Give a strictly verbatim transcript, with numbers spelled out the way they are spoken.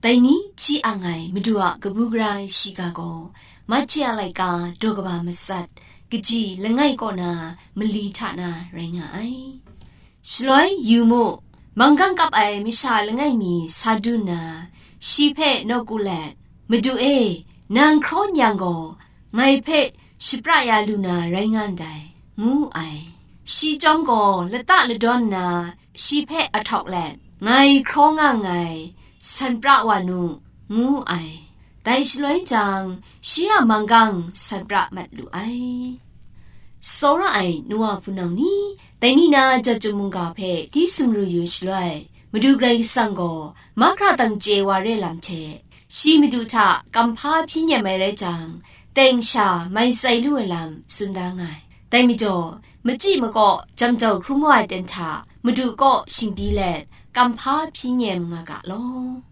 Dai ni hti ang ai Madu a kabu gara ai shiga gaw, Matia laika daw kaba matsat, kaji langai kaw na mali hta na rai nga ai. Shaloi yu mu, manggang kap ai masha langai mi sa du nna, shi hpe nawku let, "Madu e, nang hkraw n yang gaw, ngai hpe shapra ya lu na rai nga ndai," ngu ai. Shi chyawm gaw lata ladawn nna, shi hpe ahtawk let, "Ngai hkraw nga nngai, san pra wa nu," ngu ai. Dai shaloi jang, shi a manggang san pra mat lu ai. Tsawra ai nu wa hpunau ni, dai ni na Jahtum mungga hpe di sumru yu shaloi, Madu Karai Kasang gaw mahkra dang chye wa re lam hte, shi Madu hta kamhpa hpyi nyem ai rai jang, teng sha mai tsai lu ai lam tsun da nga ai. Dai majaw, machyi makaw jam jau hkrum wa ai ten hta Madu kaw shingbyi let, kamhpa hpyi nyem nga ga law.